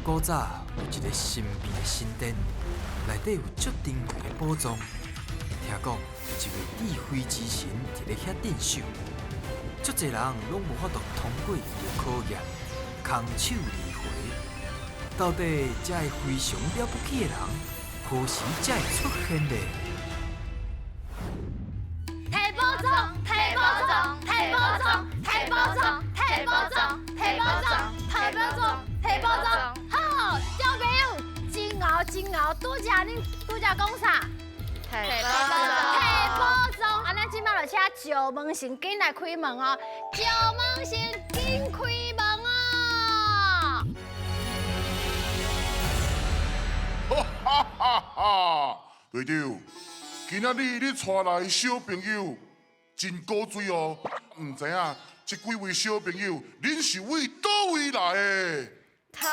古早有一个神秘的神殿，内底有足珍贵的宝藏。听讲有一位智慧之神伫咧遐镇守，足济人拢无法度通过伊的考验，空手而回。到底这个非常了不起的人，何时才会出现呢？提宝藏，提宝藏，提宝藏，提宝藏，提宝藏，提宝藏，提宝藏，提宝藏。好，小朋友，真𠢕真𠢕，拄才恁拄才讲啥？提宝提宝藏。啊，咱这摆就请石门神紧来开门哦，石门神紧开门哦。哈哈哈哈！队长，今仔日你带来的小朋友真古锥哦，毋知影这几位小朋友，恁是为佗位来的？桃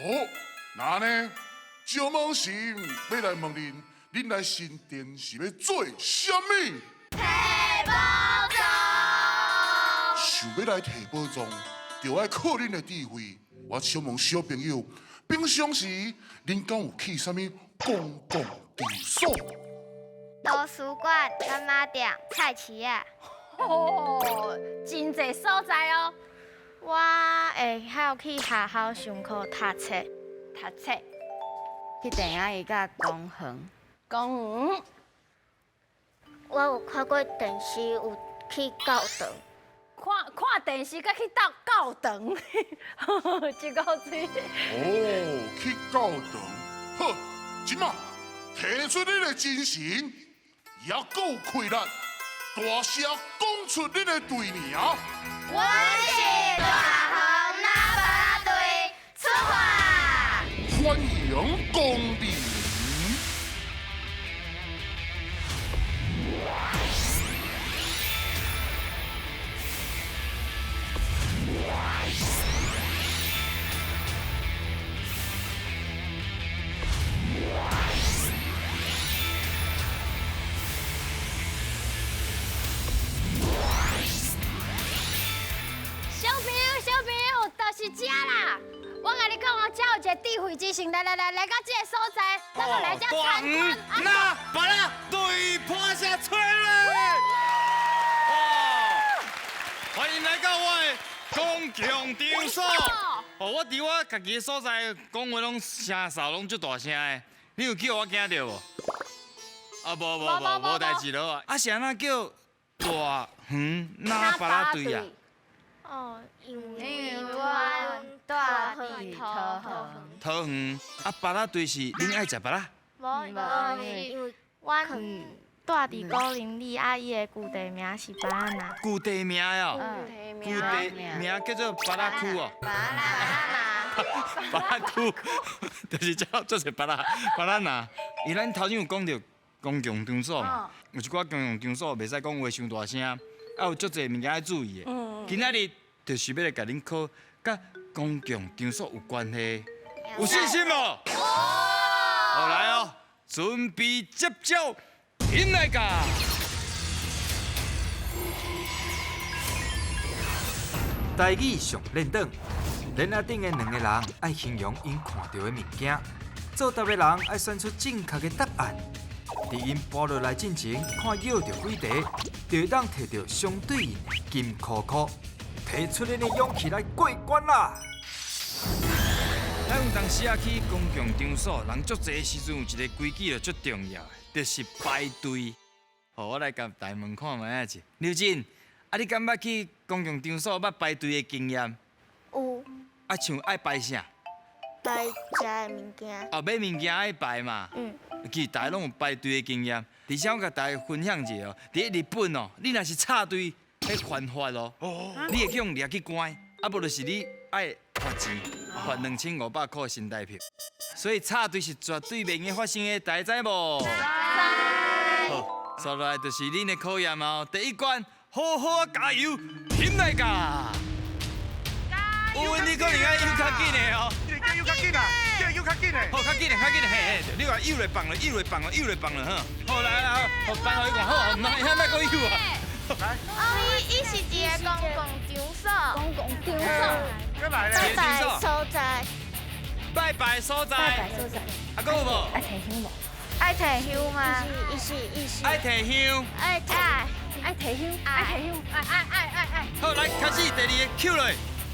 哦，那呢？石门神欲来问恁，恁来神殿是欲做啥物？提宝藏。想欲来提宝藏，就爱靠恁的智慧。我想问小朋友，平常时恁敢有去啥物公共场所？图书馆、柑仔店、菜市仔。哦，真济所在哦。我会晓去学校上课读册，读册。去电影院佮公园。公园。我有看过电视，有去教堂。看看电视，佮去到教堂，真古锥。哦，去教堂。好，这马提出你的精神，也阁有气力，大声讲出你的队名。我是大红喇叭队，出发！欢迎光临。小朋友，小朋友，就是这啦！我共你讲哦，这有一个智慧之神，来来来，来到这个所在，咱就来这参观。那把啦对破声吹咧！哇！欢迎来到我的公共场所。哦，我伫我家己的所在讲话拢声嗽拢足大声的，你有叫我惊著无？啊，无无无无代志咯。啊，是按怎叫大园喇叭队啊？哦，因为阮住伫桃园。桃园啊，芭乐队是恁爱食芭乐？无，因为阮住伫古林里，啊，伊的旧地名是芭乐那。旧地名哦。旧地名叫做芭乐区哦。芭乐芭乐区，就是叫做是芭乐芭乐那。伊咱头前有讲著公共场所嘛，有一寡公共场所袂使讲话伤大声，啊有足济物件爱注意的。今仔日就是欲来共恁考佮公共场所有关系，有信心无？好来哦，准备接招，起来噶！台语上练转，链仔顶的两个人爱形容𪜶看著的物件，作答的人爱选出正确的答案。伫𪜶跋落来进前，看舀著几题，就会当摕著相对应的金箍箍，提出恁的勇气来过关啦！咱有当时啊去公共场所，人足济的时阵，有一个规矩就足重要的，就是排队。好，我来共大家问看觅仔者，刘真，啊你敢捌去公共场所捌排队的经验？有。啊，像爱排啥？排食的物件。哦，买物件爱排嘛。其实大家拢有排队的经验，而且我共大家分享一下哦，伫日本哦，你若是插队，彼犯法哦，你会去予掠去关，啊无就是你爱罚钱，罚2500块新台票。所以插队是绝对袂用发生的，大家知无？知。好，接落来就是恁的考验哦，第一关，好好加油，拼来噶！有你可能爱游较紧的哦。游较紧啊！游较紧的。好，较紧的，较紧的，嘿嘿，你话游来放了，游来放了，游来放了，哈。好来来，好，放予伊看，好，毋通遐莫阁游啊。来。哦，伊是一个公共场所。公共场所。阁来咧。在所拜拜所在。拜拜所在。啊，閣有無？愛提香無？愛提香嗎？伊是伊是。愛提香。愛提愛提香，愛提香，愛愛愛愛愛。好，來開始第二个抾落，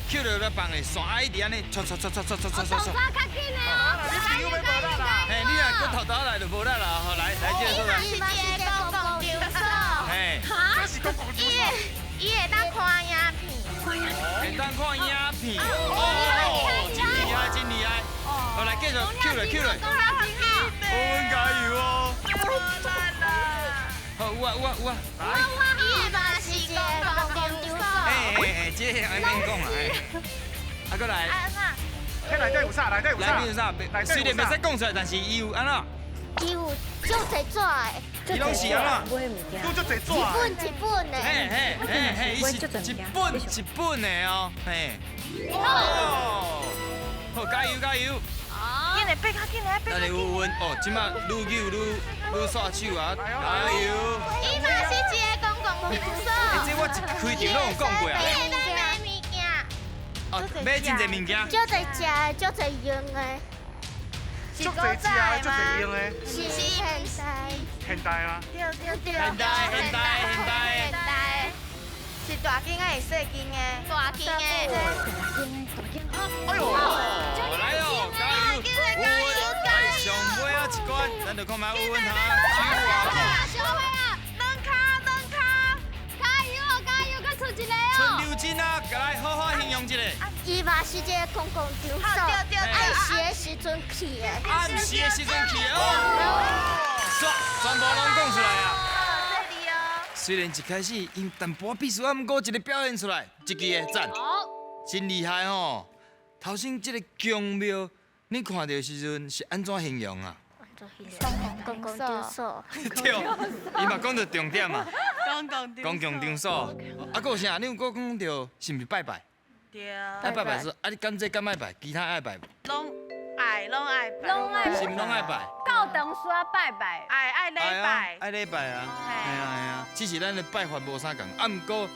抾落來放的線愛一直按呢，唰唰唰唰唰唰唰唰。動作較緊的哦。嘿，你若閣頭頭來就無力啦，好，來來這個所在。伊嘛是一个公共場所。嘿。哈？伊會當看影片。會當看影片。哦，真厲害，真厲害。好，來繼續抾落，抾落。我加油哦！好，有啊有啊有啊。來。伊嘛是一个公共場所。嘿嘿嘿，這個愛免講啦。啊，閣來。彼內底有啥？內底有啥？內底有啥？雖然袂使講出來，但是伊有按怎？伊有足濟紙的。伊攏是按怎？拄足濟紙。一本一本的。嘿嘿嘿嘿，伊是一本一本的哦，嘿。哦。好，加油加油！緊來爬較緊來，爬較緊。咱來穩穩哦，這馬愈扭愈愈煞手啊！加油！伊嘛是一个公共場所。欸，這我一開場攏有講過啊。伊會當買物件。哦，買真濟物件。足濟食的，足濟用的。足濟食的，足濟用的。是現代。現代嗎？對對對。現代現代現代。現代。是大間還是細間的？大間的。大間的，大間。哎呦！來哦，加油！加油！來上尾啊一關，咱就看覓有穩哈。上尾啊，兩跤兩跤，加油哦，加油，閣出一個哦。春柳真啊，來好好形容一下。伊嘛是一个公共場所，暗時的時陣去的。暗時的時陣去的哦。煞，全部攏講出來啊！雖然一開始用淡薄仔筆數，啊，毋過一個表現出來，這支的讚，真厲害吼！頭先這個宮廟，你看到的時陣是按怎形容啊？公共場所。對，伊嘛講到重點啊。公共場所。啊，閣有啥？你有閣講著是毋是拜拜？對。愛拜拜說，啊，你敢這敢愛拜？其他愛拜無？攏愛，攏愛拜。攏愛。是毋攏愛拜？到堂需要拜拜。愛愛禮拜。愛禮拜啊！嘿啊嘿啊，只是咱的拜法無啥仝，啊，毋過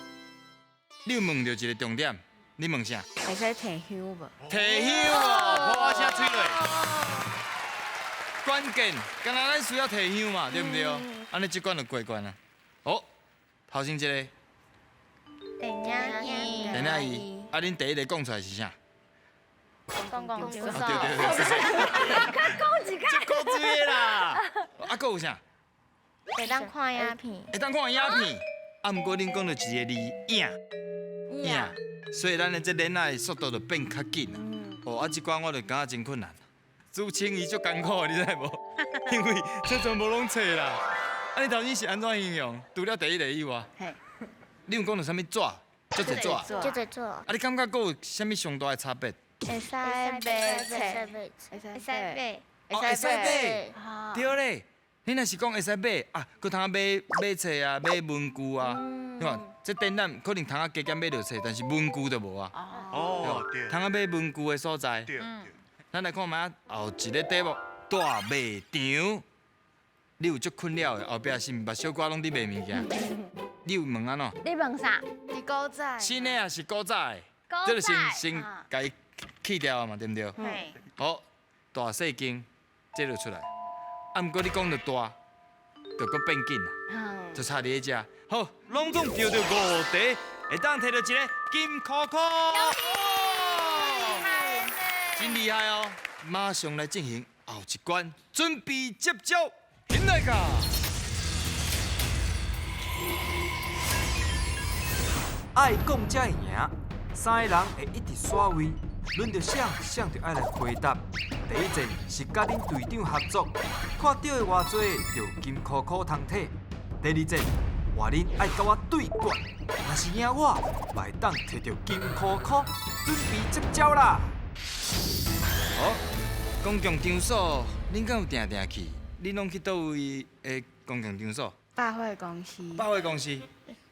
你有問著一個重點，你問啥？會使提香無？提香哦，破聲吹落。關鍵，敢若咱需要提香嘛，對毋對？按呢這關就過關啊。好，頭先這個。電影院。電影院，啊，恁第一個講出來是啥？公共場所。對對對，謝謝。較講一下。這古錐的啦。啊，閣有啥？會當看影片。會當看影片，啊，毋過恁講著一個字影，影，所以咱的這連仔的速度就變較緊啊。哦，啊，這關我就感覺真困難。朱青伊足艱苦，你知無？因為這全部攏冊啦。啊，你頭先是按怎形容？除了第一個以外，你有講著啥物紙？足濟紙。足濟紙。啊，你感覺閣有啥物上大的差別？會使買冊，會使買，哦，會使買，對咧。你若是講會使買啊，閣通買買冊啊，買文具啊，你看這展覽可能通啊加減買著冊，但是文具就無啊。哦，對。通啊買文具的所在。對對。咱來看覓後一個題目，大賣場。你有足困擾的，後壁是毋目小可攏佇賣物件？你有問按怎？你問啥？是古早。新的也是古早的？這就先先共伊去掉啊嘛，對毋對？好，大細間，這就出來。啊，毋過你講著大，就閣變緊啦，就差佇咧遮。好，攏總著著五題，會當摕著一个金箍箍。真厲害哦！馬上來進行後一關，準備接招，起來噶！愛講才會贏，三个人會一直刷位，輪著誰，誰就愛來回答。第一戰是佮恁隊長合作，看對的偌濟就金箍箍通摕。第二戰換恁愛佮我對決，若是贏我，嘛會當摕著金箍箍，準備接招啦！好，公共場所，恁敢有定定去？恁攏去佗位的公共場所？百貨公司。百貨公司，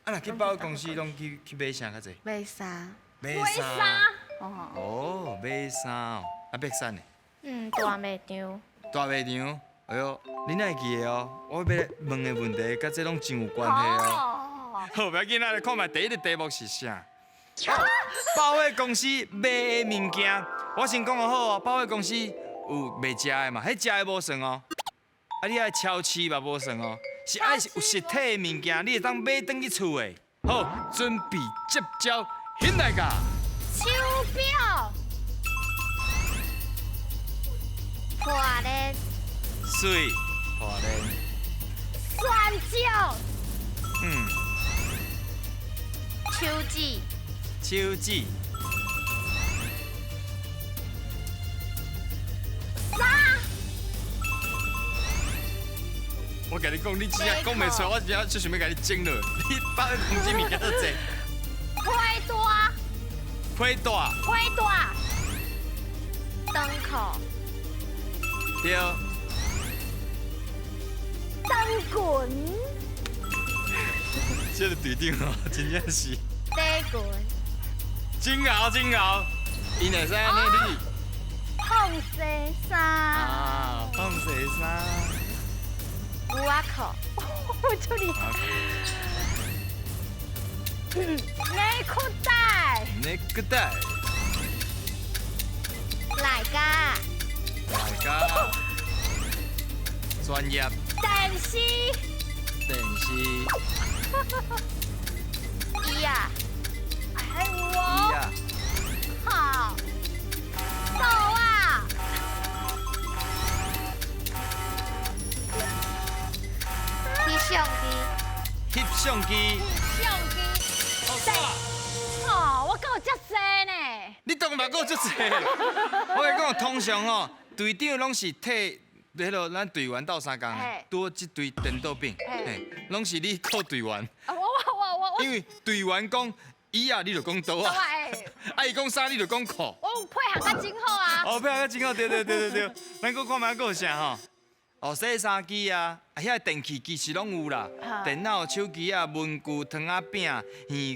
啊，若去百貨公司，攏去買啥較濟？買衫。買衫。哦，買衫哦，啊，白衫呢？嗯，大賣場。大賣場，哎喲，恁愛記得哦，我欲問的問題，佮這攏真有關係哦。好，不要緊，咱來看覓第一个題目是啥？百貨公司賣的物件，我先講好哦，百貨公司有賣食的嘛，彼食的無算哦。啊，你愛超市嘛無算哦，是愛有實體的物件，你會當買轉去厝的。好，準備接招，起來噶。手錶。破鏈。水，破鏈。蒜椒。嗯。手指。手指。衫。我共你講，你真正講袂出，我真正就想欲共你整落。你百貨公司物件足濟。皮帶。皮帶。皮帶。長褲。對。長裙。這個隊長哦，真正是。短裙。真𠢕真𠢕，𪜶會使按呢你。放西衫。啊，放西衫。牛仔褲。我這裡。內褲帶。內褲帶。內家。內家。專業。電視。電視。椅仔。還有哦。椅仔。好。桌仔。翕相機。翕相機。翕相機。哦，我閣有遮濟呢。你當然嘛閣有遮濟。我共你講，通常吼，隊長攏是替彼個咱隊員鬥相共，拄好這隊顛倒變，嘿，攏是你顧隊員。我。因為隊員講椅仔，你就講桌仔。啊，伊講衫，你就講褲。我有配合甲真好啊。哦，配合甲真好，對對對對對。咱閣看覓閣有啥吼？哦，洗衫機啊，啊，遐電器其實攏有啦，電腦、手機啊、文具、糖仔餅、耳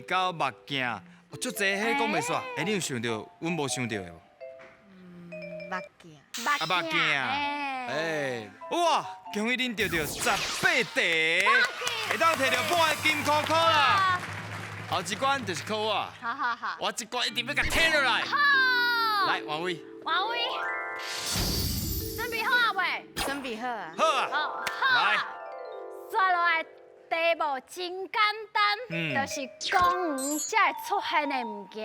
膠、目鏡，足濟，彼講袂煞。欸，你有想著，阮無想著的無？目鏡。啊，目鏡。欸，哇，恭喜恁得著18題，會當提著半个金箍箍啦。後一關就是考我。好好好。我這關一定欲共提落來。好。來，換位。換位。準備好啊未？準備好啊。好啊。好。來。接落來題目真簡單，就是公園才會出現的物件。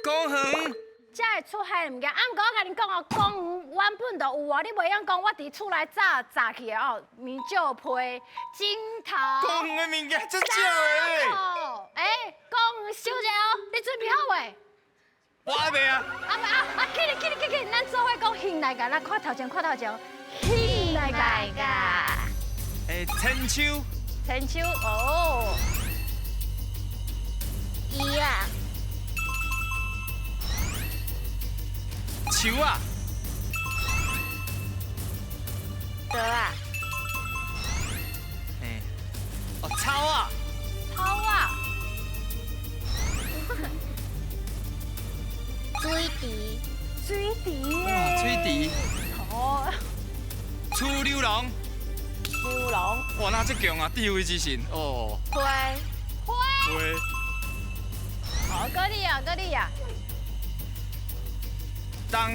公園。才會出現的物件，啊，毋過我共恁講哦，公園原本就有哦，你袂用講我佇厝內早早起的哦，棉石被、枕頭。公園的物件足少的。欸，公園小者哦，你準備好未？我還袂啊。啊啊啊！起來起來起來，咱做伙講興來共，咱看頭前看頭前，興來共。欸，千秋。千秋哦。椅仔。樹仔。桌仔。欸，哦，草仔。草仔。水池。水池耶。哇，水池。哦。楚溜龍。溜龍。哇，那這強啊，智慧之神哦。花。花。花。好，閣你啊，閣你啊。當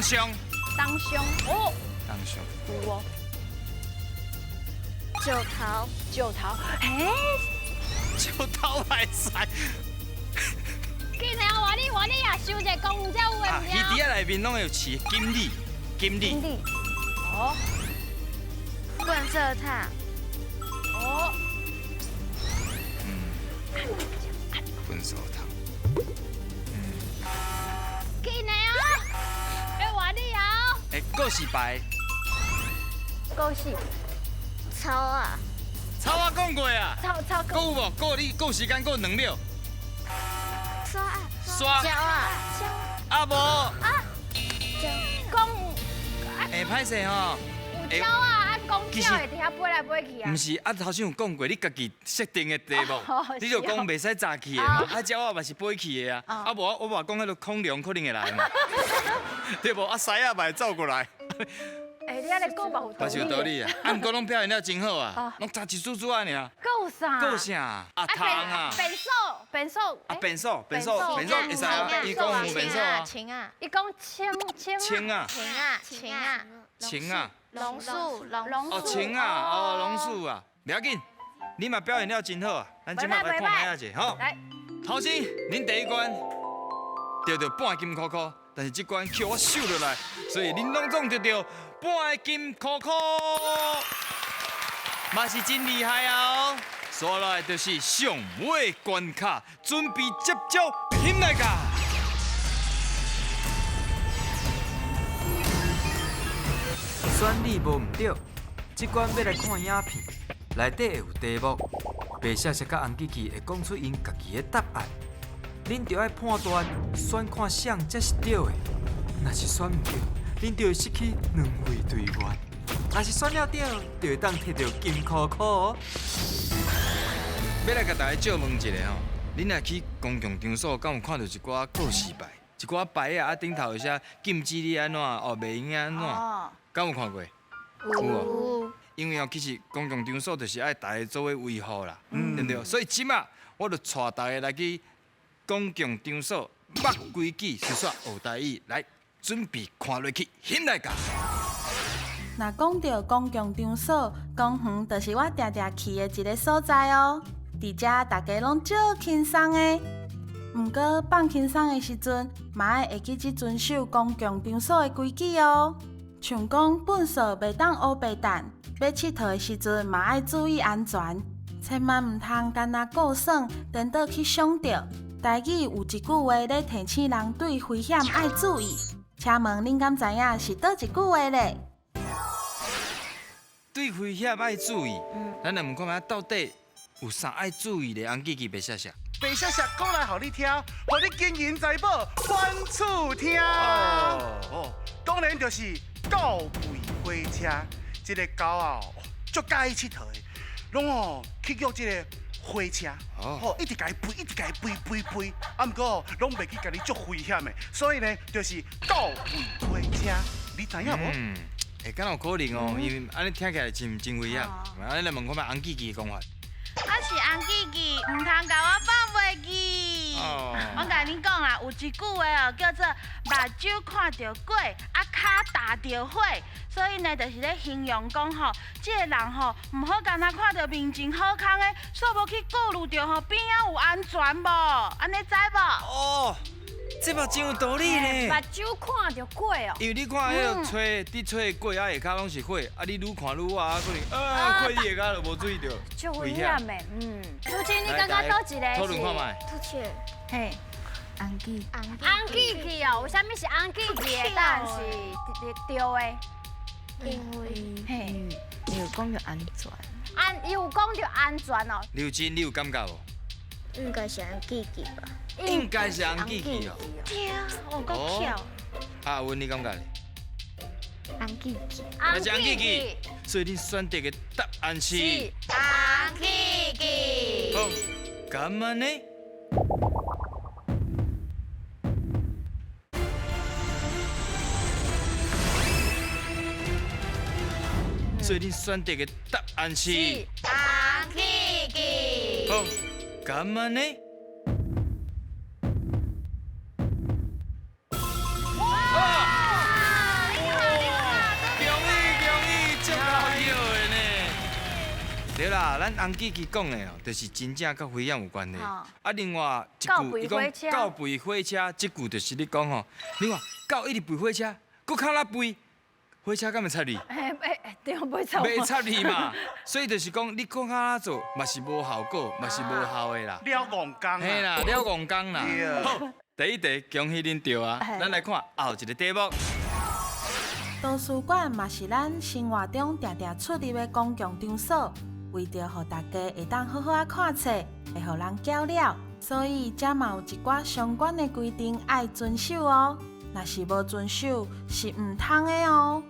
香。當香哦。當香。有哦。石頭。石頭。欸。石頭來使。紧啊，换你换你啊，想一个公园才有的物件。鱼池仔内面攏會有飼錦鯉，錦鯉。錦鯉。哦。垃圾桶。哦。嗯。垃圾桶。紧的哦，要换你哦。欸，告示牌。告示。草仔。草仔講過啊。草草。閣有無？閣你閣有時間閣2秒。刷刷。鸟仔。啊無。啊。講。欸，歹勢吼。有鳥仔啊，講鳥會佇遐飛來飛去啊。毋是啊，頭先有講過，你家己設定的題目，你就講袂使早起的嘛，啊鳥仔嘛是飛去的啊，啊無我嘛講彼个恐龍可能會來嘛，對無？啊獅仔嘛會走過來。欸，欸，你按呢講嘛有嘛是有道理啊。啊，毋過攏表現了真好啊，攏差一絲絲仔爾。夠啥？夠啥？啊，糖啊。變數，變數。啊，變數，變數，變數會使啊。伊講有變數啊。青啊。伊講青青。青啊。青啊，青啊。青啊。榕樹，榕哦，青啊，哦，榕樹啊，袂要緊，你嘛表現了真好啊。咱這擺來看覓仔者，吼。來。頭先，恁第一關著著半金箍箍，但是這關叫我收落來，所以恁攏總得著半金箍箍，嘛是真厲害啊！哦，煞落來就是上尾關卡，準備接招，起來噶！選你無毋對，這關欲來看影片，內底會有題目，白雪雪佮紅機器會講出𪜶家己的答案，恁著愛判斷選看啥才是對的。若是選毋對，恁就會失去兩位隊員；若是選了對，就會當摕著金箍箍哦。欲來共大家借問一下吼，恁若去公共場所，敢有看著一寡告示牌，一寡牌仔啊頂頭會寫禁止你按怎哦，袂用按怎？敢有看過？有哦。因為哦，其實公共場所就是愛大家做伙維護啦，對毋對？所以這馬我就帶大家來去公共場所捌規矩，順紲學台語，來準備看落去，起來噶！若講著公共場所，公園就是我定定去的一个所在哦。佇遮大家攏足輕鬆的，毋過放輕鬆的時陣，嘛愛會記得遵守公共場所的規矩哦。像講糞埽袂當烏白擲，欲𨑨迌的時陣嘛愛注意安全，千萬毋通干焦顧耍，顛倒去傷著。台語有一句話咧提醒人對危險愛注意，請問恁敢知影是佗一句話咧？對危險愛注意，咱來問看覓到底有啥愛注意的？紅記記白雪雪，白雪雪講來予你聽，予你金銀財寶滿厝聽。哦，當然就是狗吠火車，這个狗啊，足佮意𨑨迌的，攏哦去約這个火車，哦，一直共伊吠，一直共伊吠吠吠，啊，毋過攏袂記家己足危險的，所以呢，就是狗吠火車，你知影無？嗯，欸，敢有可能哦，因為按呢聽起來真真危險。按呢來問看覓紅記記的講法。我是紅記記，毋通共我放袂記。我共恁講啦，有一句話哦，叫做目睭看著鬼，啊跤踏著火，所以呢，就是咧形容講吼，這个人吼，毋好干焦看著面前好康的，煞無去顧慮著吼邊仔有安全無？按呢知無？哦，這嘛真有道理呢。目睭看著火哦。因為你看彼个吹，佇吹的火啊，下跤攏是火，啊，你愈看愈倚，可能啊，火你下跤就無注意著。足危險的，嗯。拄青，你感覺佗一个是？討論看覓。拄青。嘿。紅記。紅記記哦，為啥物是紅記記的答案是對的？因為嘿，伊有講著安全。安，伊有講著安全哦。劉真，你有感覺無？應該是紅記記吧。應該是紅記記哦。對啊，有夠巧。啊，阮你感覺咧？紅記記。那是紅記記。所以恁選擇的答案是？紅記記。好，敢按呢？所以恁選擇的答案是？紅記記。好，敢按呢？哇！恭喜恭喜，足够巧的呢！對啦，咱紅記記講的哦，就是真正佮危險有關係。啊，另外一句，伊講狗吠火車，這句就是咧講吼，你看狗一直吠火車，閣較力吠。火車敢會插你？對，袂插。袂插你嘛，所以就是講，你講按怎做嘛是無效果，嘛是無效的啦。了戇工。嘿啦，了戇工啦。好，第一題恭喜恁對啊！咱來看後一個題目。圖書館嘛是咱生活中定定出入的公共場所，為著予大家會當好好仔看冊，會予人攪擾，所以遮嘛有一寡相關的規定愛遵守哦。若是無遵守，是毋通的哦。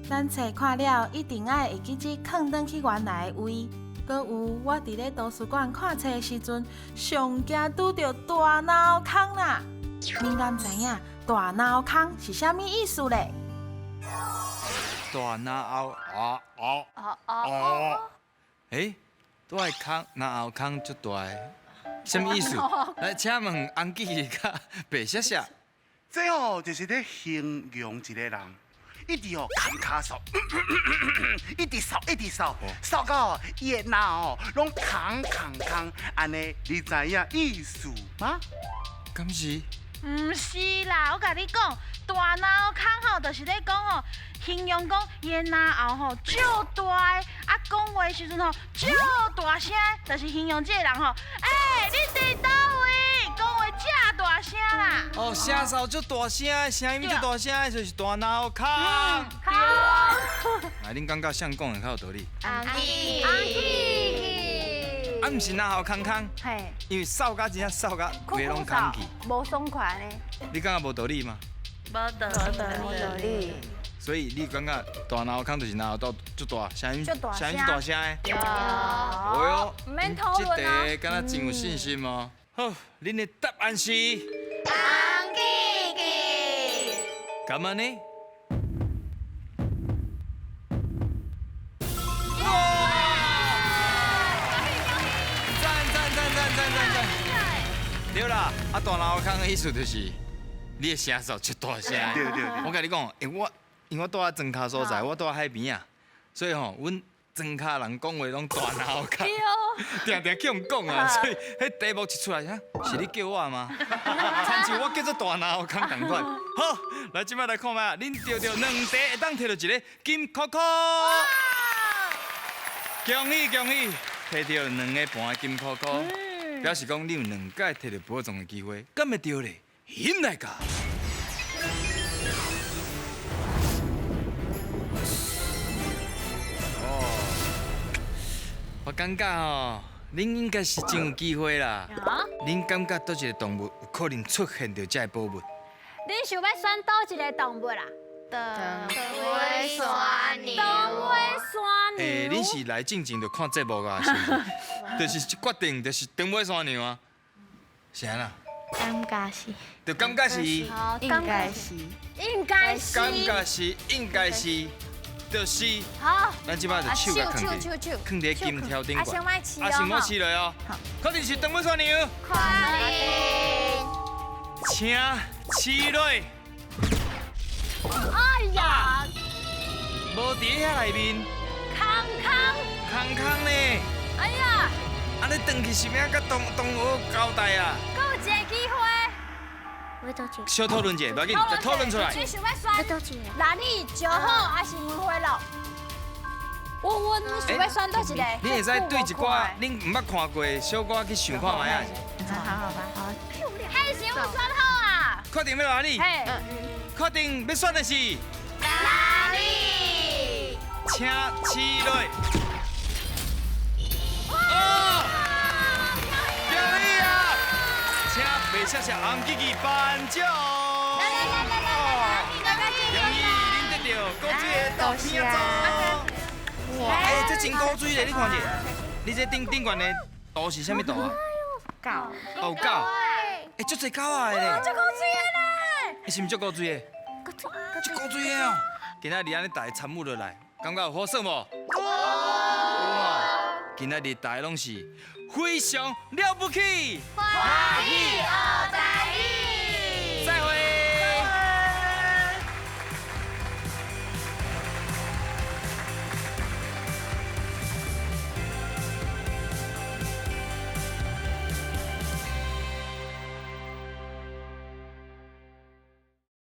咱冊看了，一定愛會記得囥轉去原來的位。閣有，我佇咧圖書館看冊的時陣，上驚拄著大腦空啦！恁敢知影大腦空是啥物意思咧？大嚨喉啊啊啊！欸，都愛空嚨喉空足大的，啥物意思？來，請問洪記佮白雪雪。這吼就是咧形容一個人，一直吼崁跤嗽，一直嗽一直嗽，嗽到伊的嚨吼攏空空空，按呢你知影意思嗎？敢是？毋是啦，我共你講，大嚨喉空吼，就是咧講吼，形容講伊的嚨喉吼足大的，啊講話時陣吼足大聲，就是形容這個人吼，欸，你佇佗位？講話遮大聲啦！哦，聲嗽足大聲，聲音足大聲，就是大嚨喉空。空。啊，恁感覺誰講的較有道理？洪記。洪記。啊，毋是嚨喉空空，嘿，因為嗽甲真正嗽甲規個攏空去，無爽快呢。你感覺無道理嗎？無道理，無道理。所以你感覺大嚨喉空就是嚨喉鬥足大，聲音聲音足大聲的。對。哦喲，毋免討論啊。這題敢若真有信心哦。好，恁的答案是？洪記記。敢按呢？對啦，啊大嚨喉空的意思就是，你的聲嗽足大聲。對對對。我共你講，因為我住佇莊跤所在，我住佇海邊啊，所以吼，阮莊跤人講話攏大嚨喉空，定定去予人講啊，所以彼題目一出來，是你叫我嗎？親像我叫做大嚨喉空仝款。好，來這擺來看覓啊，恁著著兩題會當摕著一個金箍箍。恭喜恭喜，摕著兩个盤的金箍箍。表示講你有兩擺摕著寶藏的機會，敢會著咧？忍來噶！哦，我感覺哦，恁應該是真有機會啦。恁感覺佗一個動物有可能出現著這个寶物？恁想欲選佗一個動物啊？長尾山牛。長尾山牛。欸，恁是來進前就看節目啊？是毋是？就是決定就是長尾山牛啊？是按怎？感覺是。就感覺是。應該是。應該是。感覺是，應該是，就是。好。咱這擺就手共囥佇，囥佇金條頂懸。啊，先莫試哦。啊，先莫試落哦。確定是長尾山牛。確定。請試落。哎呀！無佇遐內面。空空。空空呢？哎呀！按呢轉去是欲按怎共同學交代啊？閣有一个機會。小討論一下，無要緊，就討論出來。你想欲選？哪裡就好，還是梅花鹿？我想欲選佗一个？你會使對一寡恁毋捌看過的小可去想看覓啊？好好吧，好。彼時有選好啊？確定欲哪裡？確定欲選的是？哪裡？請試落。哦！恭喜啊！請白雪雪、洪記記頒獎。來來來來來來，恭喜恁得著古錐的豆片仔。哇！欸，這真古錐咧，你看者，你這頂頂懸的圖是啥物圖啊？狗。哦，狗。欸，足濟狗仔的咧。足古錐的咧。是毋足古錐的？足古錐的哦。今仔日按呢大家參與落來，感覺有好耍無？有。今仔日大家攏是非常了不起，歡喜學台語。